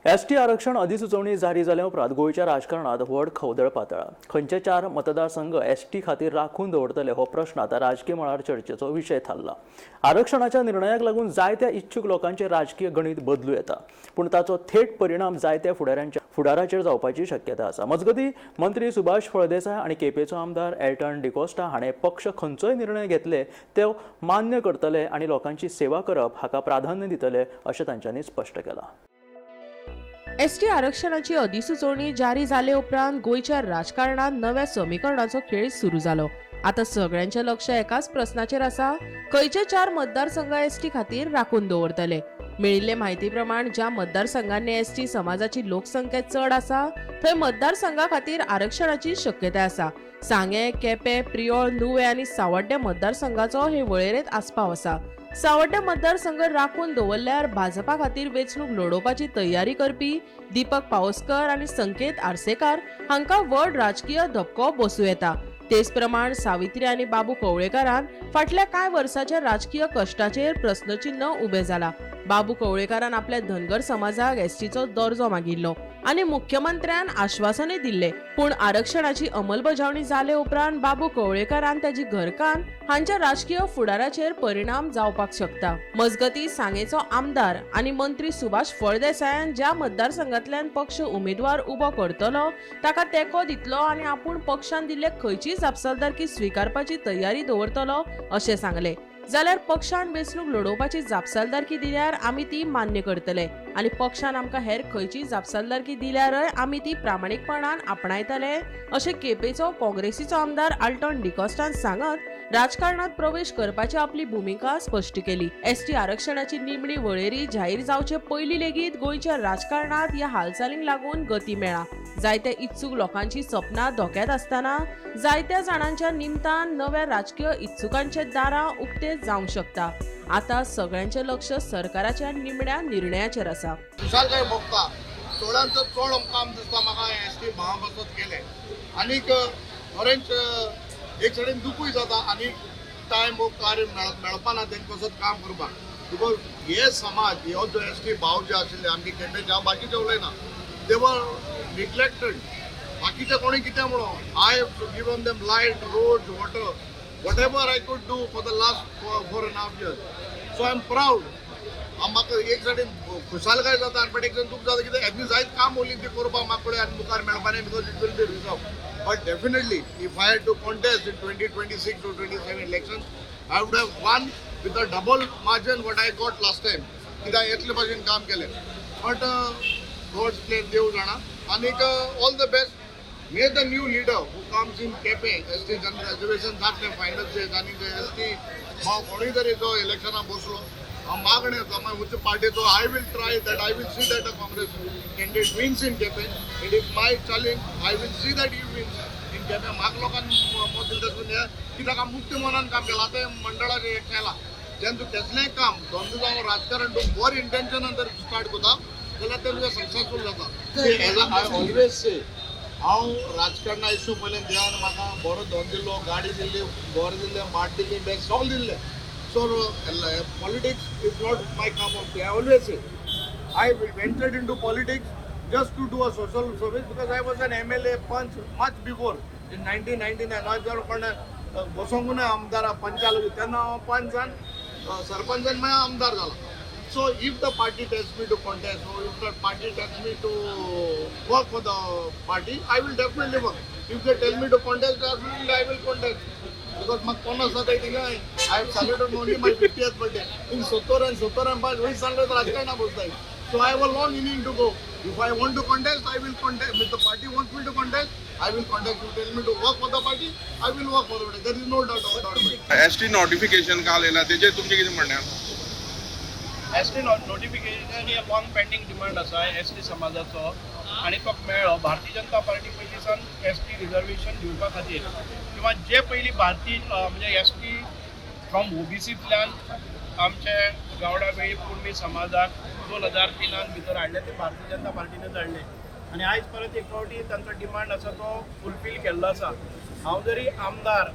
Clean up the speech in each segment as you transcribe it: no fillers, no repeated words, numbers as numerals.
ST आरक्षण अधिसुचोवणी जारी जाल्या उपरांत गोंयच्या राजकारणात व्हड खवदळ पातळ्ळा. खंयचे चार मतदारसंघ एसटी खातीर राखून दवरतले हो प्रश्न आतां राजकीय मळार चर्चेचो विशय थारला. आरक्षणाच्या निर्णयाक लागून जायत्या इच्छूक लोकांचे राजकीय गणीत बदलू येता, पूण ताचो थेट परिणाम जायत्या फुडाऱ्यांच्या फुडाराचेर जावपाची शक्यता आसा. मजगतीं, मंत्री सुभाष फळदेसाय आनी केपेंचो आमदार एल्टन डिकोस्टा हाणें पक्ष खंयचोय निर्णय घेतले ते मान्य करतले आनी लोकांची सेवा करप हाका प्राधान्य दितले अशें तांच्यांनी स्पश्ट केलां. एसटी आरक्षणाची अधिसुचोवणी जारी जाले उपरांत गोंयच्या राजकारणात नव्या समीकरणाचो खेळ सुरू जालो. आता सगळ्यांचे लक्ष एकाच प्रस्नाचेर आसा, खंयचे चार मतदारसंघ एसटी खातीर राखून दवरतले? मेळिल्ले म्हायती प्रमाण, ज्या मतदारसंघांनी एसटी समाजाची लोकसंख्या चड आसा थंय मतदारसंघा खातीर आरक्षणाची शक्यताय आसा. सांगें, केपें, प्रियोळ, नुवें आनी सावड्डें मतदारसंघाचो हे वळेरेंत आस्पाव आसा. सावड्डें मतदारसंघ राखून दवरल्यार भाजपा खातीर वेंचणूक लढोवपाची तयारी करपी दीपक पावसकर आनी संकेत आर्सेकार हांकां व्हड राजकीय धपको बसूं येता. तेच प्रमाण सावित्री आनी बाबू कवळेकारान फाटल्या कांय वर्साच्या राजकीय कश्टाचेर प्रस्नचिन्ह उबें जाला. बाबू कवळेकारान आपल्या धनगर समाजाक एसटीचो दर्जो मागिल्लो आनी मुख्यमंत्र्यान आश्वासनय दिल्ले. पूण आरक्षणाची अंमलबजावणी जाले उपरांत बाबू कवळेकारान ताची घरकान्न हांच्या राजकीय फुडाराचेर परिणाम जावपाक शकता. मजगतीं, सांगेचो आमदार आनी मंत्री सुभाष फळदेसायान ज्या मतदारसंघातल्यान पक्ष उमेदवार उबो करतलो ताका तेंको दितलो आनी आपूण पक्षान दिल्ले खंयचीय जापसालदारकी स्विकारपाची तयारी दवरतलो अशें सांगलें. जाल्यार पक्षान वेंचणूक लढोवपाची जापसालदारकी दिल्यार आमी ती मान्य करतले आनी पक्षान आमकां हेर खंयचीय जापसालदारकी दिल्यारय आमी ती प्रामाणीकपणान आपणायतले अशें केपेंचो काँग्रेसीचो आमदार आल्टन डिकॉस्टान सांगत राजकारणात प्रवेश करपाची आपली भुमिका स्पश्ट केली. एसटी आरक्षणाची निमणी वळेरी जाहीर जावचे पयलीं लेगीत गोंयच्या राजकारणात ह्या हालचालींक लागून गती मेळ्ळा. जायत्या इत्सूक लोकांची सपनां धोक्यात आसतना जायत्या जाणांच्या निमतान नव्या राजकीय इत्सुकांचे दारां उक्ते जावंक शकता. आता सगळ्यांचे लक्ष सरकाराच्या निमण्या निर्णयाचेर आसा. खुशालकाय भोगता. चडांत चड काम दिसता म्हाका एसटी भावा पासत केलें. आनीक खरेंच एक सायडीन दुखूय जाता आनी टायम वो कार्य मेळपा ना तेंकां कसत काम करपाक, because हे समाज, हो जो एसटी भाव जे आशिल्ले आमचे केपेंचे, हांव बाकीचे उलयना, they were neglected. बाकीचे कोणी कितें म्हणून, I have given them light, road, water, whatever I could do for the last 4.5 years. So I am proud. म्हाका एक सायडीन खुशालकाय जाता, बट एक सायडीन दूख जाता कित्याक हेतनी जायत काम उरली ती करपाक म्हाका कडेन आनी मुखार मेळपा न्ही, because it will be reserve. But definitely, if I had to contest in 2026 to 27 election, I would have won with a double margin what I got last time, कित्याक येतले भाशेन काम केलें. बट गॉड्स प्लेन, देव जाणा. आनीक all the best. May the new leader who comes in Quepem, ST general reservation जातलें final stage आनी एसटी भाव कोणूय तरी जो इलेक्शनाक बसलो, हांव मागणें येता मागीर उच्च पार्टीचो, I will try that, I will see that a Congress candidate wins in Quepem. It is my challenge. I will see that he wins in Quepem. म्हाका लोकांनी मत दिलें तशें हें कित्याक हांव मुक्त मनान काम केलां. आतां हें मंडळाचें हें केलां. जेन्ना तूं केसलेंय काम, धंदो जावं राजकारण, तूं बरें इंटेन्शनान जर स्टार्ट करता जाल्यार तें तुजें सक्सेसफूल जाता. As I always say, हांव राजकारणा इशू पयलीं देवान म्हाका बरो धन दिल्लो, गाडी दिल्ली, घर दिल्लें, माट दिल्ली, बॅग सगळें दिल्लें. So politics is not my cup of tea. I always say I ventured into politics just to do a social service, because I was an MLA, Panch much before in 1999. हांव जर कोण बसोंक ना आमदार पंचाल, तेन्ना हांव पंचान सरपंचान मागीर आमदार जाला. So if the party tells me to contest or if the party tells me to work for the party, I will definitely work. If they tell me to contest, absolutely I will contest. Because म्हाका कोण आसा ते थिंगा, I have celebrated only my 50th birthday. In 70 आनी 70 आनी 5 वयस जाले राजकारणां बसताय. So I have a long inning to go. If I want to contest, I will contest. If the party wants me to contest, I will contest. You tell me to work for the party, I will work for the party. There is no doubt about it. ST notification काल येयला, तेजेर तुमचें कितें म्हणणें आसा? ST notification ही long pending demand आसा ST समाजाचो आनी तो मेळ्ळो. भारतीय जनता पार्टी पयलीं सावन एसटी रिजर्वेशन दिवपा खातीर किंवा जे पयलीं भारतीय म्हणजे एसटी फ्रॉम ओबीसींतल्यान आमचे गावडा, वेळीप, कुणबी समाजाक 2003त भितर हाडले, ते भारतीय जनता पार्टीनच हाडले आनी आयज परत एक फावटी तांचो डिमांड आसा तो फुलफील केल्लो आसा. हांव जरी आमदार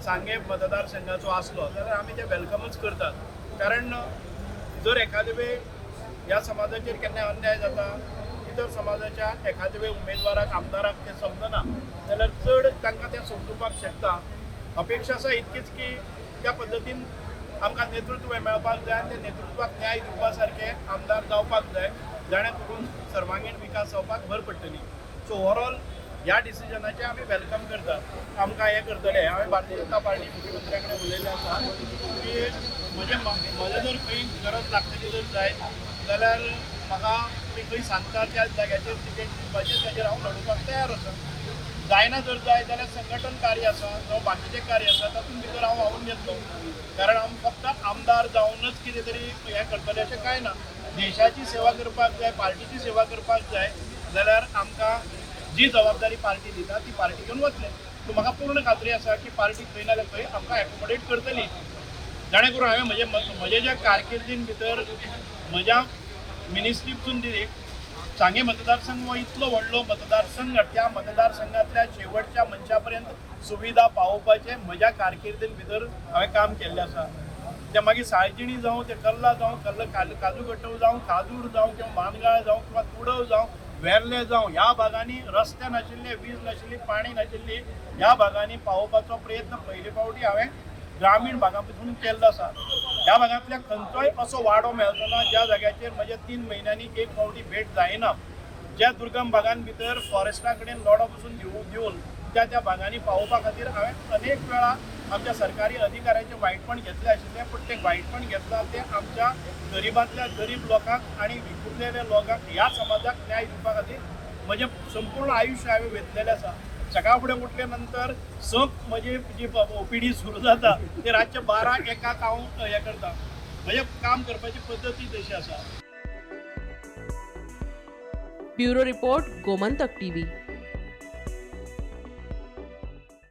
सांगें मतदारसंघाचो आसलो जाल्यार आमी ते वेलकमच करतात, कारण जर एखादे वेळ ह्या समाजाचेर केन्नाय अन्याय जाता इतर समाजाच्या एखादे वेळ उमेदवाराक, आमदाराक तें समजना जाल्यार चड तांकां तें समजुपाक शकता. अपेक्षा आसा इतकीच की त्या पद्दतीन आमकां नेतृत्व मेळपाक जाय आनी त्या नेतृत्वाक न्याय दिवपा सारके आमदार जावपाक जाय, जाणे करून सर्वांगीण विकास जावपाक भर पडटली. सो ओवरऑल ह्या डिसिजनाचें आमी welcome करतात. आमकां हें करतले. हांवें भारतीय जनता पार्टी मुख्यमंत्र्या कडेन उलयल्लें आसा की म्हजें जर खंय गरज लागतली जर जायत जाल्यार म्हाका तुमी खंय सांगता त्या जाग्याचेर तिकेट दिवपाचें, ताजेर हांव लडोवपाक तयार आसा. जायना जर जायत जाल्यार संघटन कार्य आसा जावं बाकीचें कार्य आसा, तातूंत भितर हांव व्हांवून घेतलो. कारण हांव फक्त आमदार जावनच कितें तरी हें करतलें अशें कांय ना. देशाची सेवा करपाक जाय, पार्टीची सेवा करपाक जाय जाल्यार आमकां जी जबाबदारी पार्टी दिता ती पार्टी घेवन वतले. सो म्हाका पूर्ण खात्री आसा की पार्टी खंय ना जाल्यार खंय आमकां एकोमोडेट करतली, जाणे करून हांवें म्हजे ज्या कारकिर्दीन भितर म्हज्या मिनिस्ट्रीपसून दिली. सांगे मतदारसंघ हो इतलो व्हडलो मतदारसंघ, त्या मतदारसंघातल्या शेवटच्या मनशा पर्यंत सुविधा पावोवपाचें म्हज्या कारकिर्दीन भितर हांवें काम केल्लें आसा. ते मागीर साळजिणी जावं, ते कल्ला जावं, कल्ला काजूगट्टो जावं, काजूर जावं, किंवा मानगाळ जावं, किंवा तुडव जावं, वेर्ले जावं, ह्या भागांनी रस्ते नाशिल्ले, वीज नाशिल्ली, पाणी नाशिल्ली, ह्या भागांनी पावोवपाचो प्रयत्न पयले फावटी हांवें ग्रामीण भागां पसून केल्लो आसा. ह्या भागांतल्या खंयचोय असो वाडो मेळचो ना ज्या जाग्याचेर म्हजे 3 म्हयन्यांनी एक फावटी भेट जायना. ज्या दुर्गम भागां भितर फॉरेस्टा कडेन लढो पसून दिवन त्या त्या भागांनी पावोवपा खातीर हांवें अनेक वेळा आमच्या सरकारी अधिकाऱ्यांचें वायटपण घेतलें आशिल्लें, पूण तें वायटपण घेतलां तें आमच्या गरिबांतल्या गरीब लोकांक आनी विखुरलेल्या लोकांक, ह्या समाजाक न्याय दिवपा खातीर म्हजें संपूर्ण आयुश्य हांवें वेतलेलें आसा. सकाळ फुडें उठले नंतर 6 म्हजी जी ओपीडी सुरू जाता ते रातचे 12-1 हांव हें करता. म्हजें काम करपाची पद्दती तशी आसा. Bureau report, Gomantak TV.